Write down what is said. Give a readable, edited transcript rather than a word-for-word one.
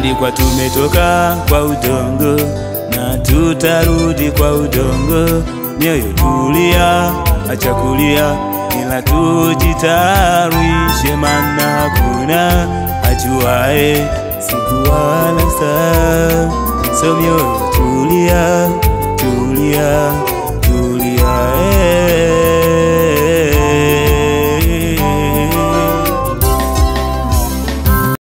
Imeandikwa tumetoka kwa udongo na tutarudi kwa udongo. Mioyo tulia, acha kulia, ila tujitayarishe, maana hakuna ajuae siku wala saa. So mioyo tulia, tulia,